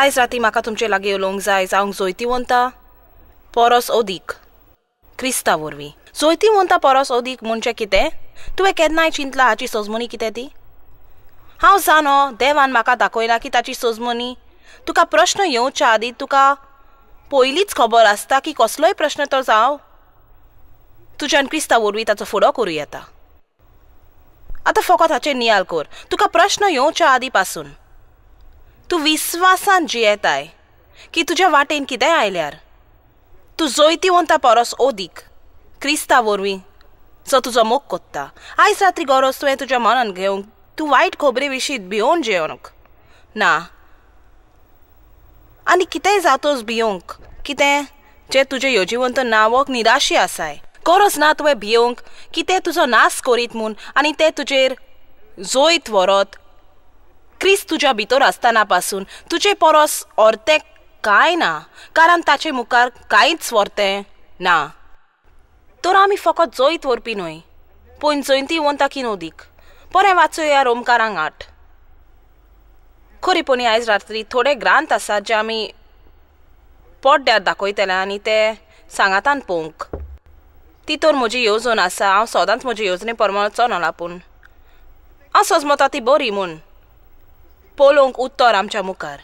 आयज राती म्हाका तुमचे लागीं उलोवंक जाय जावंक जैतिवंता परस अदीक क्रिस्ता वरवीं. जैतिवंता परस अदीक म्हणजे कितें? तुवें केन्नाय चिंतला हाची सजमणी कितें ती? हांव जाणो देवान म्हाका दाखयला की ताची सजमणी तुका प्रश्न येवच्या आदीं तुका पयलींच खबर आसता की कसलोय प्रश्न तो जावं तुज्यान क्रिस्ता वरवीं ताचो फुडो करूं येता. आतां फकत हाचेर नियाळ कर. तुका प्रश्न येवच्या आदीं पासून तूं विस्वासान जियेताय की तुज्या वाटेन कितेंय आयल्यार तूं जैतिवंता परस अदीक क्रिस्ता वरवीं जो तुजो मोग कोत्ता. आयज रात्री गरज तुवें तुज्या मनान घेवंक तूं वायट खबरे विशीं भियोवन जेवंक ना आनी कितेंय जातोच भियोंक कितें जें तुजें येवजिवंत नावक निराशी आसाय. गरज ना तुवें भियोंक की तें तुजो नाश करीत म्हूण आनी तें तुजेर जैत व्हरत. क्रिस्त तुज्या भितर आसतना पासून तुजे परस अर्तें कांय ना, कारण ताचे मुखार कांयच व्हरतें ना. तर आमी फकत जैत व्हरपी न्हय पूण जैतिवंता की अदीक. बरें वाचोया रोमकारांक 8. खरेपणी आयज रात्री थोडे ग्रांथ आसात जे आमी पड्ड्यार दाखयतले आनी ते सांगातान पळोवंक. ती तर म्हजी येवजण आसा. हांव सदांच म्हजी येवजणे प्रमाण चलना पूण हांव सजमता ती बरी म्हूण पळोवंक उत्तर आमच्या मुखार.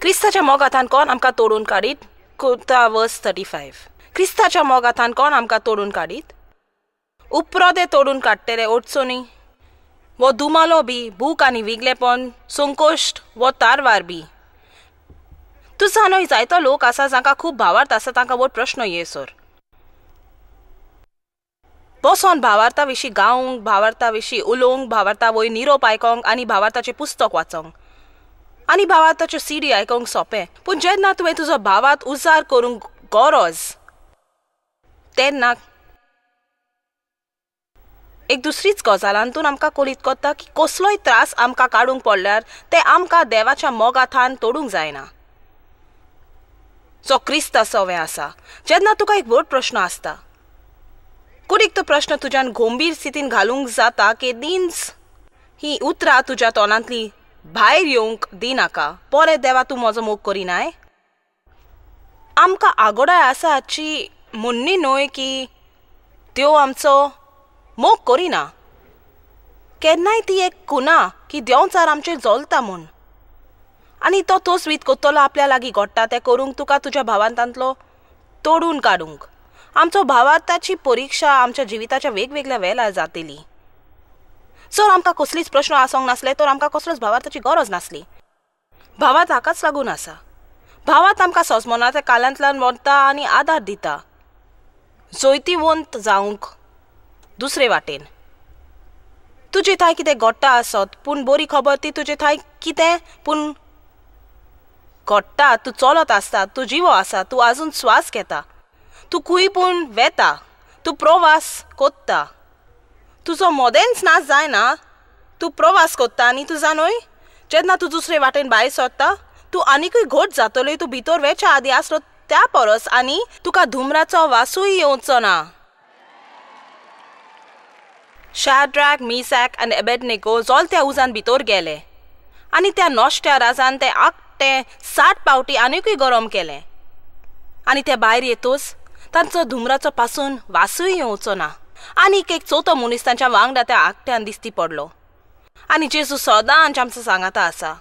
क्रिस्ताच्या मोगांतान कोण आमकां तोडून काडीत? कोता वर्स 35. क्रिस्ताच्या मोगांतान कोण आमकां तोडून काडीत? उपरोदे तोडून काडटले अडचणी वो दुमालो बी भूक आनी विगलेपण संकोश्ट वो तारवार बी. तूं जाणोय जायतो लोक आसा जांकां खूब भावार्थ आसा तांकां व्हड प्रश्न येसर बसोन भावार्था विशीं गावंक, भावार्था विशीं उलोवंक, भावार्था वयर निरोप आयकोंक आनी भावार्थाचें पुस्तक वाचोंक आनी भावार्थाच्यो सीडी आयकोंक सोंपें. पूण जेन्ना तुवें तुजो भावार्थ उजार करूंक गरज तेन्ना एक दुसरीच गजालांतून आमकां कळीत करता की कसलोय त्रास आमकां काडूंक पडल्यार ते आमकां देवाच्या मोगाथान तोडूंक जायना जो क्रिस्त सवें आसा. जेन्ना तुका एक व्हड प्रश्न आसता कुडीक तो प्रश्न तुज्यान गंभीर स्थितीन घालूंक जाता की दीन्स ही उतरां तुज्या तोंडांतली भायर येवंक दिनाका. बरें देवा तूं म्हजो मोग करिनाय. आमकां आगोडाय आसा हाची म्हणणी न्हय की त्यो आमचो मोग करिना. केन्नाय ती एक कुना की देंवचार आमचेर जलता म्हूण आनी तो तोच कोत्तलो आपल्या लागीं घडटा तें करूंक तुका तुज्या भावांतांतलो तोडून काडूंक. आमचो भावार्थाची परिक्षा आमच्या जिविताच्या वेगवेगळ्या वेळार जातली. जर आमकां कसलीच प्रश्न आसूंक नासले तर आमकां कसलोच भावार्थाची गरज नासली. भावार्थ हाकाच लागून आसा. भावार्थ आमकां सोजमना त्या कालांतल्यान व्हरता आनी आदार दिता जैतिवंत जावंक दुसरे वाटेन. तुजे थंय कितें घडटा आसत पूण बरी खबर ती तुजे थंय कितें पूण घडटा. तूं चलत आसता, तूं जिवो आसा, तूं आजून स्वास घेता, तूं खंय पूण वेता, तूं प्रवास कोत्ता. तुजो मदेंच नाच जायना, तूं प्रवास कोत्ता आनी तूं जाणूय जेन्ना तूं दुसरे वाटेन भायर सरता तूं आनीकूय घट जातलोय. तूं भितर वेच्या आदीं आसलो त्या परस आनी तुका धुमराचो वासूय येवचो ना. शाड्राक, मिसाक आनी एबेडनेगो जलत्या उजान भितर गेले आनी त्या नश्ट्या राजान ते आकटे 60 पावटी आनीकूय गरम केलें आनी ते भायर येतोच तांचो धुमराचो पासून वासूय येवचो ना. आनीक एक चवथो मनीस तांच्या वांगडा त्या आकट्यान दिसती पडलो. आनी जेजू सदांच आमचो सांगाता आसा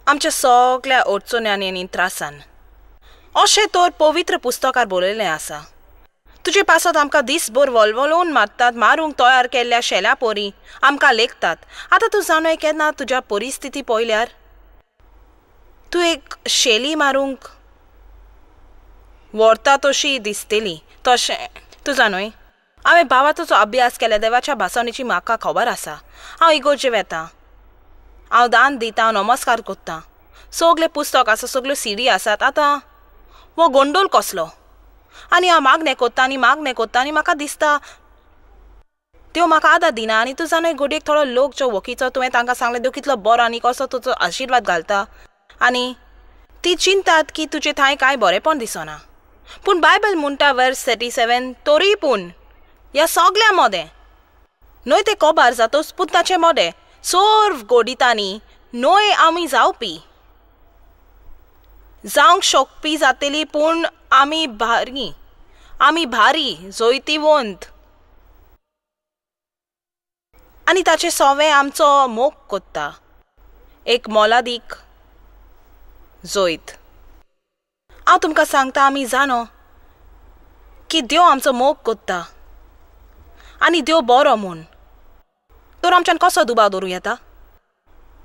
आमच्या सगळ्या अडचण्यांनी आनी त्रासान. अशें तर पवित्र पुस्तकार बरयलें आसा. तुजे पासत आमकां दीसभर वलवलोवन मारतात, मारूंक तयार केल्ल्या शेल्या पोरी आमकां लेखतात. आतां तूं जाणोय केन्ना तुज्या परिस्थिती पळयल्यार तूं एक शेली मारूंक व्हरता तशी दिसतली. तशें तूं जाणोय हांवें भावाचो अभ्यास केल्या, देवाच्या भासणीची म्हाका खबर आसा. हांव इगोर्जे वेता, हांव दान दिता, हांव नमस्कार कोत्ता, सगळे पुस्तक आसा, सगळ्यो सीडी आसात. आतां हो गोंडोल कसलो? आनी हांव मागणें कोत्ता आनी मागणें कोत्ता आनी म्हाका दिसता त्यो म्हाका आदार दिना. आनी तूं जाणा घडयेक थोडो लोक जो वखीचो तुवें तांकां सांगलें देव कितलो बरो आनी कसो तुजो आशिर्वाद घालता आनी ती चिंतात की तुजे थंय कांय बरेंपण दिसना. पूण बायबल म्हणटा वर्स 37 तोरी पूण ह्या सगल्या मदें न्हय ते कोबार जातोच पूण ताचे मदें सर्व गोडितांनी न्हय आमी जावपी जावंक शकपी जातली, पूण आमी भारी, आमी भारी जैतिवंत आनी ताचे सोवे आमचो मोग कोत्ता, एक मोलादीक जैत। हांव तुमकां सांगता, आमी जाणो की देव आमचो मोग कोत्ता आनी देव बरो म्हूण। तर आमच्यान कसो दुबाव दवरूं येता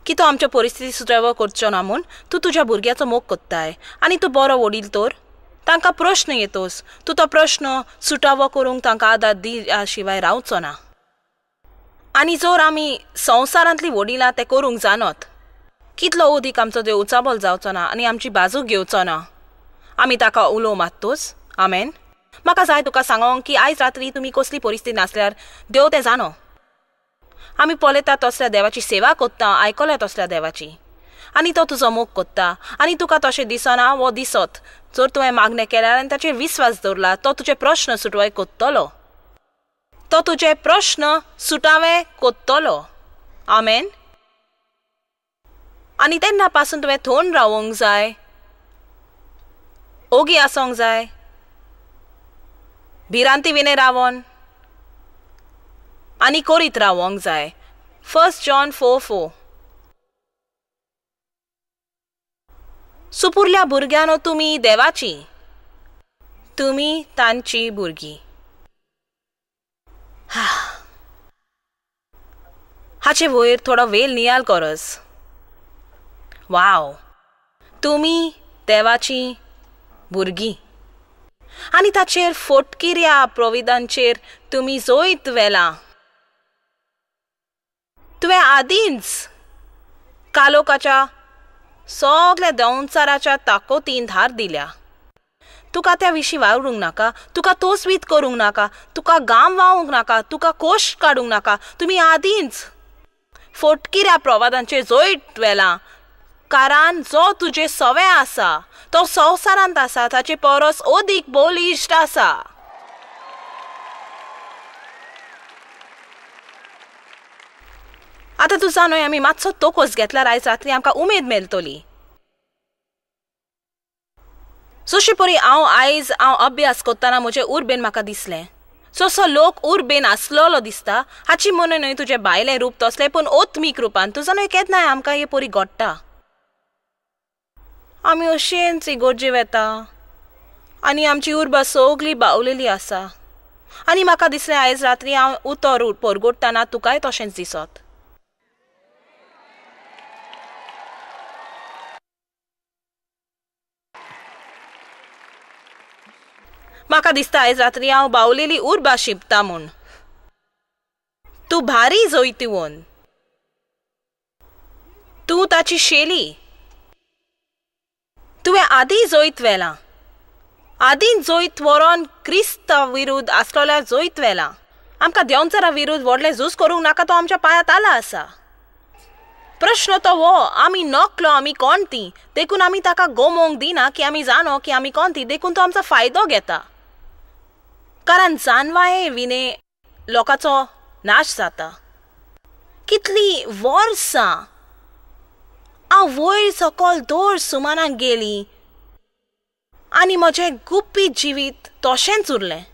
की तो आमच्या परिस्थिती सुटावो करचो ना म्हूण? तूं तुज्या भुरग्याचो मोग कोत्ताय आनी तूं बरो वडील तर तांकां प्रश्न येतोस, तूं तो प्रश्न सुटावो करूंक तांकां आदार दिल्या शिवाय रावचो ना। आनी जर आमी संवसारांतली वडिलां तें करूंक जाणत, कितलो अदीक आमचो देव उचाबल जावचो ना आनी आमची बाजू घेवचो ना। आमी ताका उलो मात्तोच। आमेन। म्हाका जाय तुका सांगोंक की आयज रात्री तुमी कसली परिस्थिती नासल्यार देव तें जाणो। आमी पळयता तसल्या देवाची सेवा कोत्ता, आयकल्या तसल्या देवाची, आनी तो तुजो मोग कोत्ता आनी तुका तशें दिसना वो दिसत जर तुवें मागणें केल्यार आनी ताचेर विस्वास दवरला, तो तुजे प्रश्न सुटवाय कोत्तलो, तो तुजे प्रश्न सुटावे कोत्तलो। आमेन। आनी तेन्ना पासून तुवें थोंड रावोंक जाय, ओगी आसोंक जाय, भिरांती विणे रावोन आनी करीत रावोंक जाय। 1 John 4:4। सुपुरल्या भुरग्यांनो, तुमी देवाची, तुमी तांची भुरगीं। हाचे वयर थोडो वेळ नियाल करस। वाव, तुमी देवाची भुरगीं आनी ताचेर फोटकिऱ्या प्रविदांचेर तुमी जैत व्हेलां। तुवें आदींच कालोकाच्या सगल्या देंवचाराच्या ताकतीन धार दिल्या। तुका त्या विशीं वावरूंक नाका, तुका तोसवीत करूंक नाका, तुका गाम वावूंक नाका, तुका कोश काडूंक नाका। तुमी आदींच फोटकिऱ्या प्रवादांचेर जैत व्हेलां, कारण जो तुजे सवे आसा तो संवसारांत आसा ताचे परस अदीक बळिश्ट आसा। आतां तूं जाणोय, आमी मातसो तोकोस घेतल्यार आयज रात्री आमकां उमेद मेळटली। जशे परी हांव आयज हांव अभ्यास करतना म्हजे उर्बेन म्हाका दिसलें, जसो लोक उर्बेन आसलेलो दिसता, हाची म्हणून न्हय तुजें भायलें रूप तसलें, पूण आत्मीक रुपान तूं जाणोय केन्नाय आमकां हे परी घडटा। आमी अशेंच इगोर्जे वेता आनी आमची उर्बा सगली बावलेली आसा। आनी म्हाका दिसलें आयज रात्री हांव उतर परगोडटना तुकाय तशेंच दिसत। म्हाका दिसता आयज रात्री हांव बावलेली उर्बा शिंपता म्हूण। तूं भारी जैतिवंत, तूं ताची शेली, तुवें आदीं जैत व्हेलां, आदीं जैत व्हरोन क्रिस्ता विरुद्ध आसलेल्या जैत व्हेलां। आमकां देंवचारा विरुद्ध व्हडलें झूज करूंक नाका, तो आमच्या पांयांत आला आसा। प्रश्न तो हो, आमी नकलो आमी कोण ती, देखून आमी ताका गोमोवंक दिना की आमी जाणो की आमी कोण ती, देखून तो आमचो फायदो घेता। कारण जानवाये विणे लोकांचो नाश जाता। कितली वर्सां हांव वयर सकयल दर सुमानाक गेली आनी म्हजें गुपीत जिवीत तशेंच उरलें।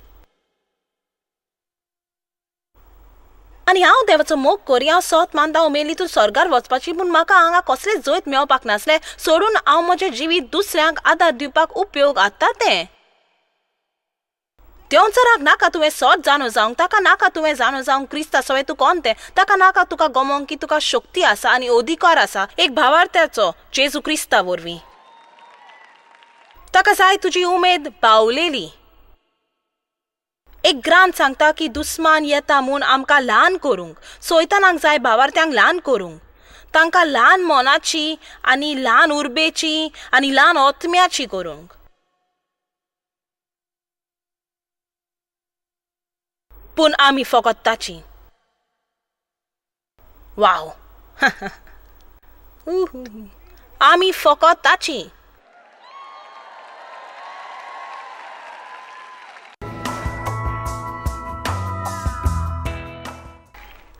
आनी हांव देवाचो मोग करी, हांव सत मानता उमेली तूं स्वर्गार वचपाची, पूण म्हाका हांगा कसलेंच जैत मेळपाक नासलें। सोडून हांव म्हजें जिवीत दुसऱ्यांक आदार दिवपाक उपयोग आतां तें। देंवचाराक नाका तुवें सत जाणो जावंक, ताका नाका तुवें जाणो जावंक क्रिस्ता सवें तूं कोण तें, ताका नाका तुका गमोवंक की तुका शक्ती आसा आनी अधिकार आसा एक भावार्थ्याचो जेजू क्रिस्ता वरवीं। ताका जाय तुजी उमेद बावलेली। एक ग्रांत सांगता की दुस्मान येता म्हूण आमकां ल्हान करूंक, सोयतानाक जाय भावार्थ्यांक ल्हान करूंक, तांकां ल्हान मनाची आनी ल्हान उर्बेची आनी ल्हान आत्म्याची करूंक। पूण आमी फकत ताची। वाव, आमी फकत ताची।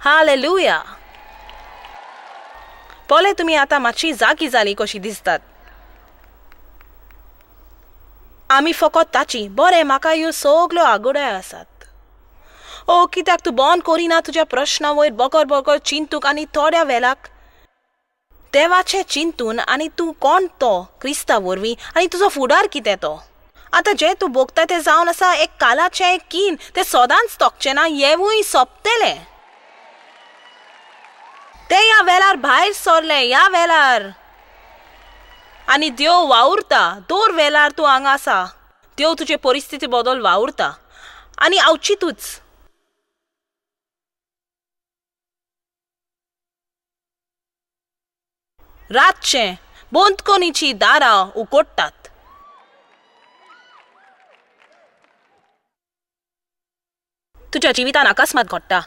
हालेलुया। पळय तुमी आतां मातशी जागी जाली कशी दिसतात. आमी फकत ताची बरें म्हाका ह्यो सगल्यो आगोड्यो आसात. ओ कित्याक तूं बंद करिना तुज्या प्रश्ना वयर बगर बगर चिंतूक आनी थोड्या वेळाक देवाचें चिंतून आनी तूं कोण तो क्रिस्ता वरवीं आनी तुजो फुडार कितें तो. आतां जें तूं भोगता तें जावन आसा एक कालाचें एक कीन, तें सदांच तोकचें ना, हेंवूय सोंपतलें. तें ह्या वेळार भायर सरलें ह्या वेळार आनी देव वावुरता. दर वेळार तूं हांगा आसा, देव तुजे परिस्थिती बदल वावुरता आनी अवचितूच रातचें बंदखणीचीं दारां उगडटात. तुज्या जिवितान अकस्मात घडटा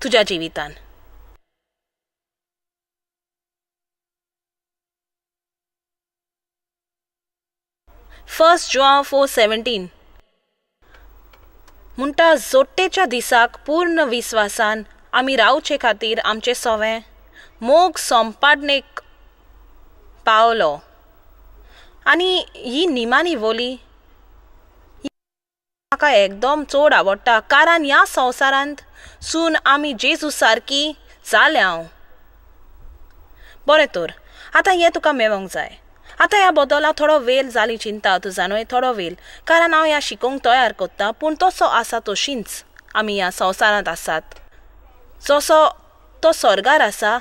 तुज्या जिवितान. फर्स्ट जुआंव 4:17 म्हणटा जोट्टेच्या दिसाक पूर्ण विस्वासान आमी रावचे खातीर आमचें सवें मोग संपादनेक पावलो. आनी ही निमाणी वोली म्हाका एकदम चड आवडटा, कारण ह्या संवसारांत सून आमी जेजू सारकी जाल्या. बरें तर आतां हें तुका मेळोंक जाय. आतां ह्या बदला थोडो वेळ जाली चिंता तुजा न्हय, थोडो वेळ, कारण हांव ह्या शिकोवंक तयार करता. पूण तसो आसा तशींच आमी ह्या संवसारांत आसात. जसो तो स्वर्गार आसा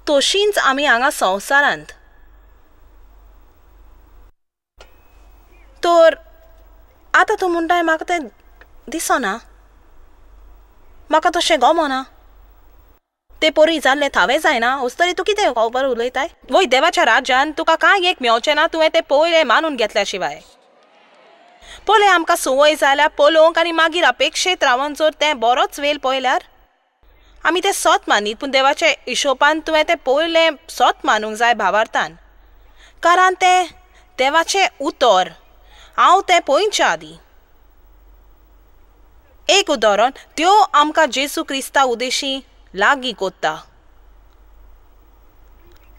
तशींच आमी हांगा संवसारांत. तर आतां तूं म्हणटाय म्हाका तें दिसना, म्हाका तशें गमना, ते पोरी जाल्लें थावें जायना. तरी तूं कितें खबर उलयताय? वय देवाच्या राज्यान तुका कांय एक मेवचें ना तुवें तें पयलें मानून घेतल्या शिवाय. पळय आमकां संवय जाल्या पळोवंक आनी मागीर अपेक्षेत रावन जर तें बरोच वेळ पळयल्यार आमी तें सत मानीत, पूण देवाच्या हिशोबान तुवें तें पयलें सत मानूंक जाय भावार्थान, कारण तें देवाचें उतर. हांव तें पळोवच्या आदीं एक उदाहरण, त्यो आमकां जेजू क्रिस्ता उदेशी लागीं कोत्ता.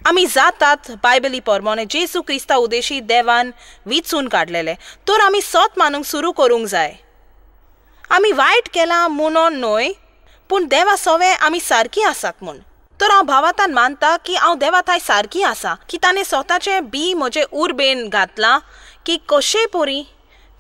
आमी जातात बायबली प्रमाणे जेजू क्रिस्ता उदेशी देवान विचून काडलेले, तर आमी सत मानूंक सुरू करूंक जाय. आमी वायट केलां म्हणून न्हय, पूण देवा सवे आमी सारकी आसात म्हूण. तर हांव भावातान मानता की हांव देवा थांय सारकी आसा, की ताणें स्वताचें बी म्हजें उर्बेन घातलां की कशें परी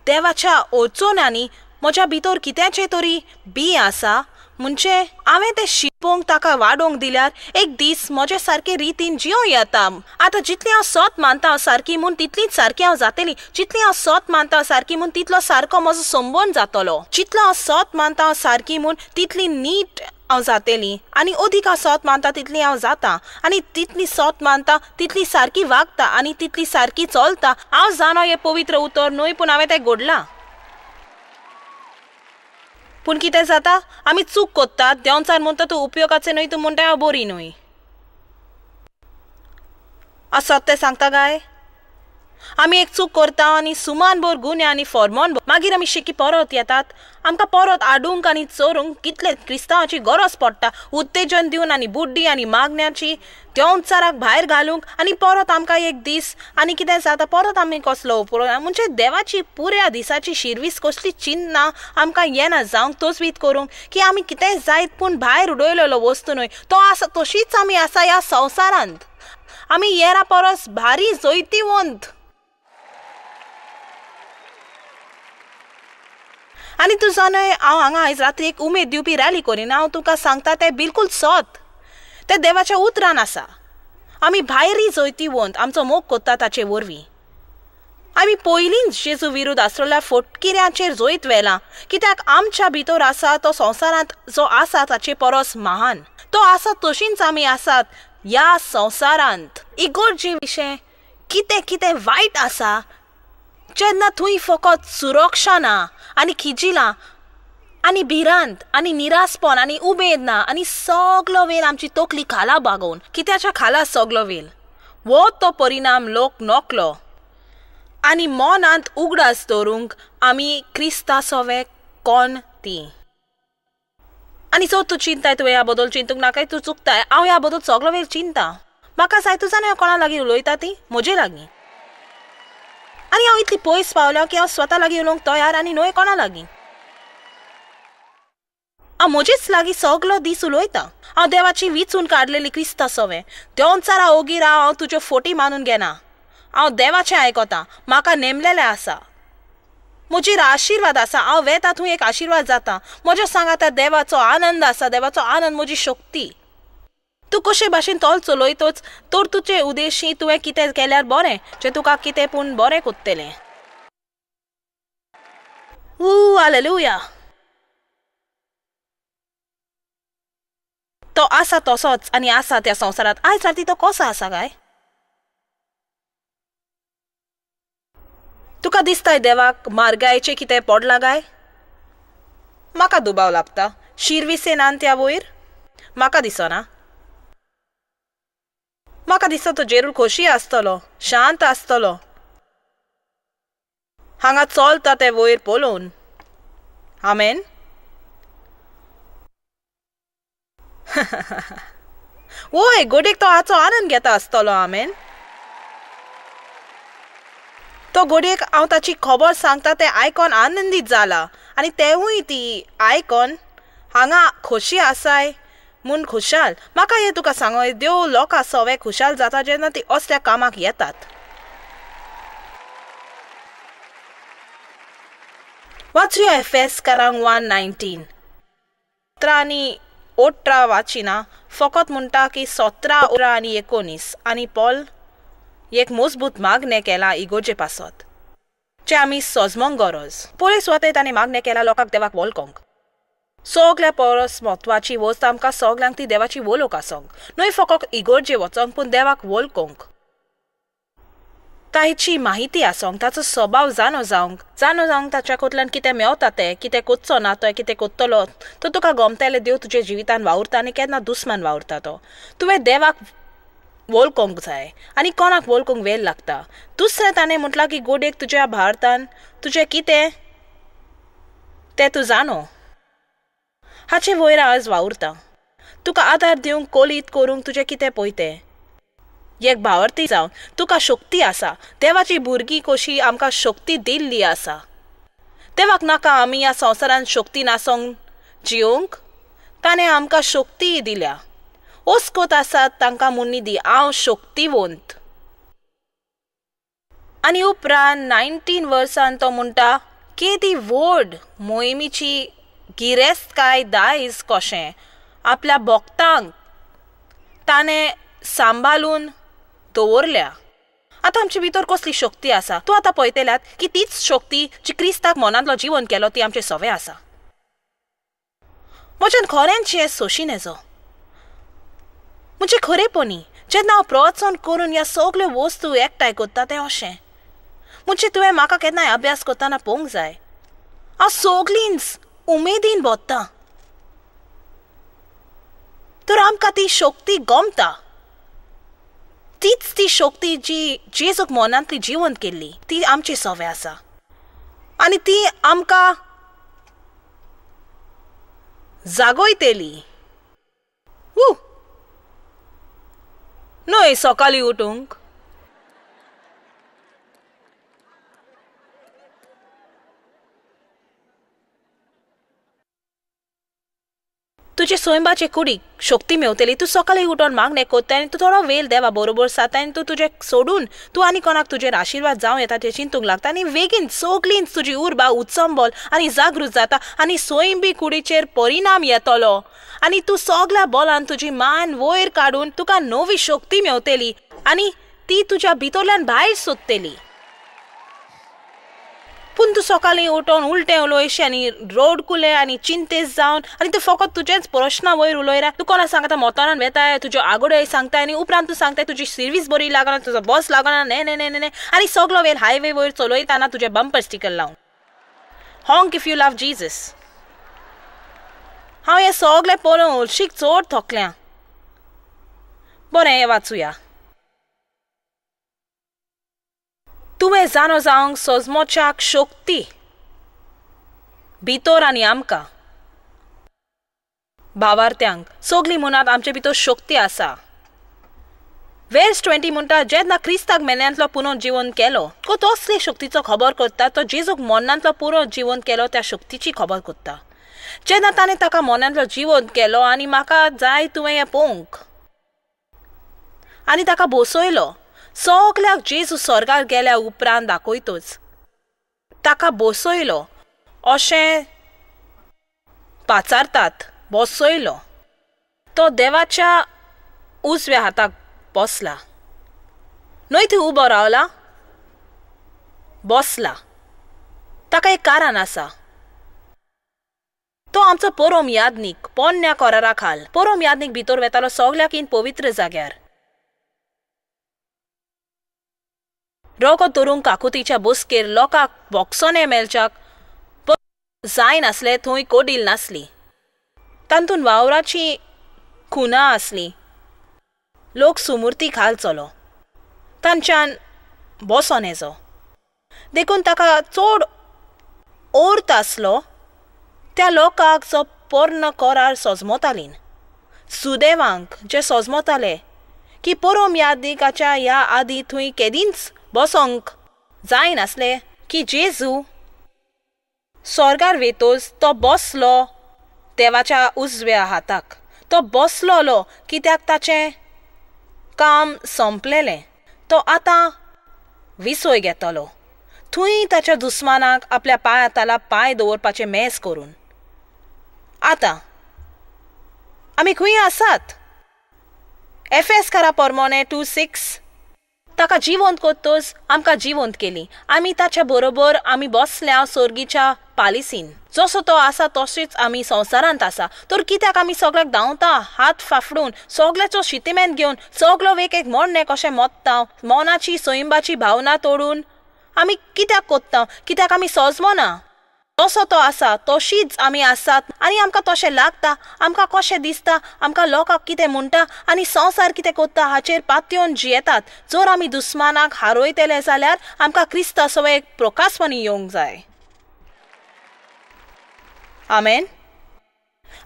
देवाच्या अडचणांनी म्हज्या भितर कित्याचें तरी बी आसा, म्हणजे हांवें तें शिकोवंक ताका वाडोवंक दिल्यार एक दीस म्हजे सारके रितीन जियों येता. आतां जितली हांव सत मानता हांव सारकी म्हूण तितलीच सारकी हांव जातली. जितली हांव सत मानता हांव सारकी म्हूण तितलो सारको म्हजो संबंद जातलो. जितलो हांव सत मानता हांव सारकी म्हूण तितली नीट हांव जातली. आनी अदीक हांव सत मानता तितली हांव जाता, आनी तितली सत मानता तितली सारकी वागता आनी तितली सारकी चलता. हांव जाणा हें पवित्र उतर न्हय, पूण हांवें तें घडलां. पूण कितें जाता, आमी चूक कोत्तात. देंवचार म्हणटा तूं उपयोगाचें न्हय, तूं म्हणटा हांव बरी न्हय. असत तें सांगता काय? आमी एक चूक करता आनी सुमान भर गुन्या आनी फॉर्मोन, मागीर आमी शेकी परत येतात. आमकां परत हाडूंक आनी चोरूंक कितले क्रिस्तांवाची गरज पडटा, उत्तेजन दिवन आनी बुड्डी आनी मागण्याची देंवचाराक भायर घालूंक. आनी परत आमकां एक दीस आनी कितें जाता, परत आमी कसलो उपरो म्हणजे देवाची पुऱ्या दिसाची शिरवीस कसली चिन्नां आमकां येना जावंक तजवीत करूंक की आमी कितेंय जायत पूण भायर उडयलेलो वस्तू न्हय, तो आसा तशीच आमी आसा ह्या संवसारांत. आमी येरा परस भारी जैतिवंत. आनी तूं जाणय, हांव हांगा आयज रात्री एक उमेद दिवपी रॅली करिना. हांव तुका सांगता तें बिलकूल सत, तें देवाच्या उतरान आसा. आमी भायरी जैतिवंत आमचो मोग कोत्ता ताचे वरवीं. आमी पयलींच जेजू विरुद्ध आसलेल्या फटकिऱ्यांचेर जैत व्हेलां, कित्याक आमच्या भितर आसा तो संवसारांत जो आसा ताचे परस महान. तो आसा तशींच आमी आसात ह्या संवसारांत. इगर्जे विशय कितें कितें वायट आसा, जेन्ना थंय फकत सुरक्षा ना आनी खिजिलां आनी भिरांत आनी निरासपण आनी उमेद ना आनी सगलो वेळ आमची तकली खाला बागोवन कित्याच्या खाला सगलो वेळ हो तो परिणाम लोक नोकलो. आनी मनांत उगडास दवरूंक आमी क्रिस्ता सवे कोण ती. आनी सो तूं चिंताय, तुवें ह्या बद्दल चिंतूंक नाकाय, तूं चुकताय. हांव ह्या बद्दल सगलो वेळ चिंता. म्हाका जाय तूं जाणा कोणा लागीं उलयता ती म्हजे लागीं. आनी हांव इतली पयस पावलां की हांव स्वता लागीं उलोवंक तयार आनी न्हय कोणा लागीं. हांव म्हजेच लागीं सगलो दीस उलयता. हांव देवाची विचून काडलेली क्रिस्ता सवें दोनचारा ओगी राव, हांव तुज्यो फोटी मानून घेना. हांव देवाचें आयकता, म्हाका नेमलेलें आसा, म्हजेर आशिर्वाद आसा. हांव वेता थंय एक आशिर्वाद जाता. म्हज्या सांगाता देवाचो आनंद आसा, देवाचो आनंद म्हजी शक्ती. तूं कशे भाशेन तोल चलयतोच तर तुजे उद्देशी तुवें कितें केल्यार बरें जें तुका कितें पूण बरें कोत्तलें. ऊ हालेलुया. तो आसा तसोच आनी आसा त्या संवसारांत. आयज राती तो कसो आसा काय? तुका दिसताय देवाक मार्गायचें कितें पडलां काय? म्हाका दुबाव लागता. शिरविसेनान त्या वयर म्हाका दिसना. म्हाका दिसता तो जेरूल खोशी आसतलो, शांत आसतलो, हांगा चलता ते वयर पळोवन. आमेन. वय गोडेक तो हाचो आनंद घेता आसतलो. आमेन. तो गोडयेक हांव ताची खबर सांगता तें आयकोन आनंदीत जाला आनी तेवूय ती आयकोन हांगा खोशी आसाय म्हूण खुशाल. म्हाका हें तुका सांगो, देव लोकां सवे खुशाल जाता जेन्ना ती असल्या कामाक येतात. वाचया एफेसकारांक 1:19. 17 आनी 18 वाचिना, फकत म्हणटा की 17, 18 आनी 19. आनी पॉल एक मजबूत मागणें केलां इगोर्जे पासत जें आमी सजमोंक गरज. पयले सुवातेर ताणें मागणें केलां लोकांक देवाक वळखोंक. सगल्या परस म्हत्वाची वस्त आमकां सगल्यांक ती देवाची वळख आसोंक, न्हय फकत इगोर्जे वचोंक पूण देवाक वळखोंक, ताची माहिती आसोंक, ताचो स्वभाव जाणो जावंक, जाणो जावंक ताच्या कडल्यान कितें मेवता तें, कितें कोच्चो ना तो, कितें कोत्तलो तो तुका गमतलें. देव तुज्या जिवितान वावुरता आनी केन्ना दुस्मान वावुरता तो. तुवें देवाक वळखोंक जाय आनी कोणाक वळखोंक वेळ लागता. दुसरें ताणें म्हटलां की गोडेक तुज्या भारतान तुजें कितें तें तूं जाणो. हाचे वयर आज वावुरता, तुका आदार दिवंक, कोलीत करूंक तुजें कितें पळयतें. एक भावार्थी जावन तुका शक्ती आसा. देवाची भुरगीं कशी आमकां शक्ती दिल्ली आसा. देवाक नाका आमी ह्या संवसारान शक्ती नासोंक जियोंक, ताणें आमकां शक्ती दिल्या. ओस्कोत आसात तांकां मुन्नी दी, हांव शक्तीवंत. आनी उपरांत 19 वर्सान तो म्हणटा केदी व्हड मोहिमेची गिरेस्तकाय दायज कशें आपल्या भक्तांक ताणें सांबाळून दवरल्या. आतां आमचे भितर कसली शक्ती आसा तूं आतां पळयतल्यात की तीच शक्ती जी क्रिस्ताक मनांतलो जिवन केलो ती आमचे सवे आसा. म्हज्यान खरेंच हें सोशी नेजो. म्हणजे खरेपणी जेन्ना हांव प्रोत्साहन करून ह्या सगल्यो वस्तू एकठांय करता तें अशें म्हणजे तुवें म्हाका केन्नाय अभ्यास करतना पळोवंक जाय. हांव सगलींच उमेदीन भोंवता तर आमकां ती शक्ती गमता. तीच ती शक्ती जी जेजूक मनांतली जिवंत केल्ली ती आमची सवे आसा आनी ती आमकां जागयतली. न्हय सकाळीं उठूंक. तुजे स्वयंबाचे कुडीक शक्ती मेवतली. तूं सकाळीं उठोन मागणें कोत्ताय आनी तूं थोडो वेळ देवा बरोबर जाता आनी तूं तुजें सोडून तूं आनी कोणाक तुजेर आशिर्वाद जावं येता तें चिंतूंक लागता आनी बेगीन सगलींच तुजी उर्बा उचंबल आनी जागृत जाता आनी स्वयंबी कुडीचेर परिणाम येतलो आनी तूं सगल्या बोलान तुजी मान वयर काडून तुका नवी शक्ती मेवतली आनी ती तुज्या भितरल्यान भायर सोदतली. पूण तूं सकाळीं उठोन उलटें उलयशें आनी रोडकुलें आनी चिंतेस जावन आनी तूं फकत तुजेच प्रश्ना वयर उलयरा. तूं कोणा सांगता मोतोरान वेताय, तुज्यो आगोड्यो सांगताय आनी उपरांत तूं सांगताय तुजी सर्वीस बरी लागना, तुजो बस लागना, ने ने ने ने आनी सगलो वेळ हायवे वयर चलयताना तुजें बंपर स्टिकर लावन. Honk if you love Jesus. हांव हें सगलें पळोवन हळशीक चड थकल्या. बरें हें वाचुया. तुवें जाणो जावंक सजमोच्याक शक्ती भितर आनी आमकां भावार्थ्यांक सगळीं म्हणात आमचे भितर शक्ती आसा. वेर्स 20 म्हणटा जेन्ना क्रिस्ताक मेल्ल्यांतलो पुनर्जिवन केलो तो तसले शक्तीचो खबर करता. तो जेजूक मरणांतलो पुनर्जिवन केलो त्या शक्तीची खबर करता. जेन्ना ताणें ताका मरणांतलो जिवंत केलो आनी म्हाका जाय तुवें हें पळोवंक आनी ताका बसयलो. सगल्याक जेजू स्वर्गार गेल्या उपरांत दाखयतच ताका बसयलो अशें पाचारतात. बसयलो तो देवाच्या उजव्या हाताक बसला. न्हय थंय उबो रावला, बसला. ताका एक कारण आसा. तो आमचो पोरोम यादनीक पोन्न्या करारा खाल पोरोम यादनीक भितर वेतालो सगल्याकीन पवित्र जाग्यार. रोगो धरूंक काकुतीच्या बसकेर लोकांक बोक्सोने मेळच्याक जायनासले. थंय कोडील नासली, तातूंत वावराची खुना आसली. लोक सुमुर्ती खाल चलो तांच्यान बसोन येजो देखून ताका चड अर्थ आसलो त्या लोकांक जो पोर्ण करार सोजमोतालीं. सुदेवांक जे सोजमोताले की पोरोम यादीकाच्या ह्या आदी थंय केदींच बसोंक जायनासले की जेजू स्वर्गार वेतोच तो बसलो देवाच्या उजव्या हाताक. तो बसलोलो कित्याक ताचें काम सोंपलेलें. तो आतां विसोय घेतलो थंय ताच्या दुस्मानाक आपल्या पांया ताला पांय दवरपाचें मेज करून. आतां आमी खंय आसात? एफएस करा परमोने 2:6. ताका जिवंत करतच आमकां जिवंत केली. आमी ताच्या बरोबर आमी बसल्या सोर्गीच्या पालिसीन. जसो तो आसा तशीच आमी संवसारांत आसा. तर कित्याक आमी सगळ्याक धांवता हात फाफडून सगळ्याचो शितिमेंत घेवन सगलो एक एक मोडणें कशें मोत्ता मनाची सैंबाची भावना तोडून आमी कित्याक कोत्ता? कित्याक आमी सोजमना जसो तो आसा तशीच आमी आसात आनी आमकां तशें लागता. आमकां कशें दिसता, आमकां लोकांक कितें म्हणटा आनी संवसार कितें कोत्ता हाचेर पातयेवन जियेतात. जर आमी दुस्मानाक हारयतले जाल्यार आमकां क्रिस्ता सवय एक प्रकाशवाणी येवंक जाय. आमेन.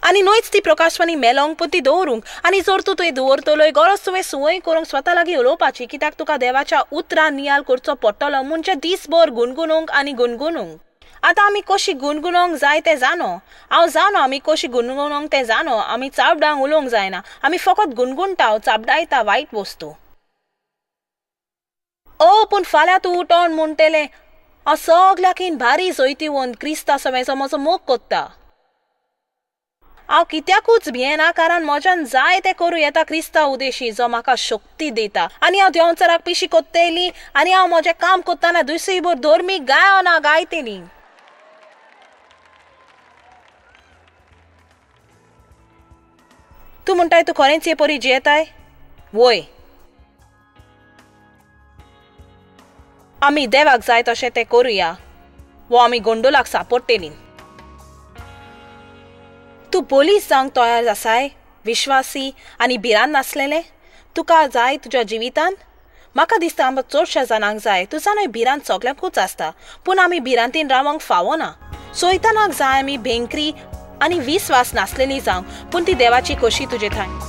आनी न्हयच ती प्रकाशवाणी मेलोंक पूण ती दवरूंक. आनी जर तूं तुवें दवरतलोय गरज तुवें संवय करूंक स्वता लागीं उलोवपाची कित्याक तुका देवाच्या उतरान नियाल करचो पडटलो. म्हणजे दीसभर गुणगुणूंक आनी गुणगुणूंक. आतां आमी कशी गुणगुणोंक जाय तें जाणो. हांव जाणो आमी कशी गुणगुणोंक तें जाणो. आमी चाबडांक उलोवंक जायना. आमी फकत गुणगुणटा, चाबडायता वायट वस्तू. ओ पूण फाल्यां तूं उठोन म्हणटलें हांव सगल्याकीन भारी जैतिवंत क्रिस्ता समेचो म्हजो मोग कोत्ता. हांव कित्याकूच भियेना कारण म्हज्यान जाय तें करूं येता क्रिस्ता उदेशी जो म्हाका शक्ती दिता. आनी हांव देंवचाराक पिशी कोत्तली आनी हांव म्हजें काम कोत्तना दुसरीभर धर्मीक गायना गायतली. तूं म्हणटाय तूं खरेंच हे परी जियेताय? वय. आमी देवाक जाय तशें तें करुया वो आमी गोंडोलाक सापडटेली. तूं पोलीस जावंक तयार आसाय? विश्वासी आनी भिरांत नासलेलें तुका जाय तुज्या जिवितान? म्हाका दिसता आमकां चडश्या जाणांक जाय. तूं जाणा भिरांत सगल्यांकूच आसता पूण आमी भिरांतीन रावंक फावना. सोयतानाक जाय आमी भेंकरी आनी विस्वास नासलेली जावंक पूण ती देवाची खोशी तुजे ठांय.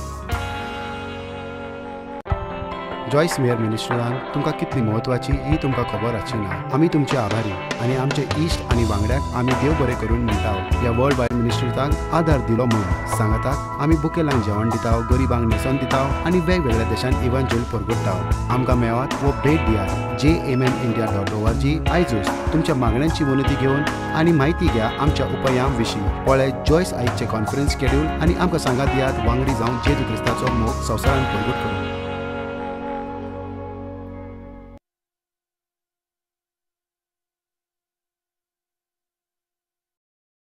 जॉयस मेयर मिनिस्ट्रान तुमकां कितली म्हत्वाची ही तुमकां खबर आसची ना. आमी तुमचे आभारी आनी आमचे इश्ट आनी वांगड्याक आमी देव बरें करून म्हणटा. ह्या वर्ल्ड वायड मिनिस्ट्रीताक आदार दिलो म्हूण सांगाताक आमी बुकेलांक जेवण दिता, गरिबांक न्हेसण दिता आनी वेगवेगळ्या देशांत इव्हांजेल परगटता. आमकां मेळात वो भेट दियात jmmindia.org. आयजूच तुमच्या मागण्यांची विनंती घेवन आनी म्हायती घ्या आमच्या उपायां विशीं. पळय जॉयस आयजचें कॉन्फरन्स शेड्यूल आनी आमकां सांगात दियात वांगडी जावन जेजू क्रिस्ताचो मोग संवसारांत परगट करूं.